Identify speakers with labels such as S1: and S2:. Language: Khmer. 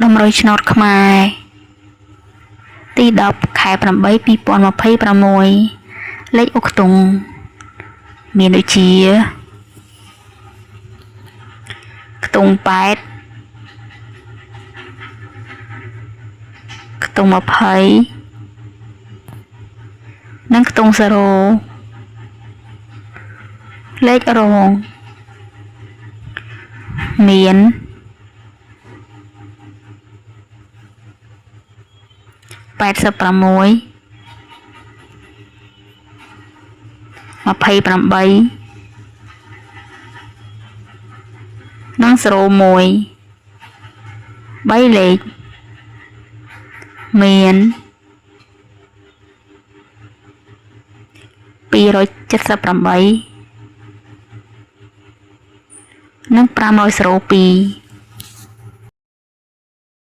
S1: តម្រុយឆ្នោតខ្មែរទី10ខែ8 2026លេខអុកខ្ទង់មានដូចជាខ្ទង់8ខ្ទង់20និងខ្ទង់0លេខរងមាន86 28និង01 3លេខមាន278និង502។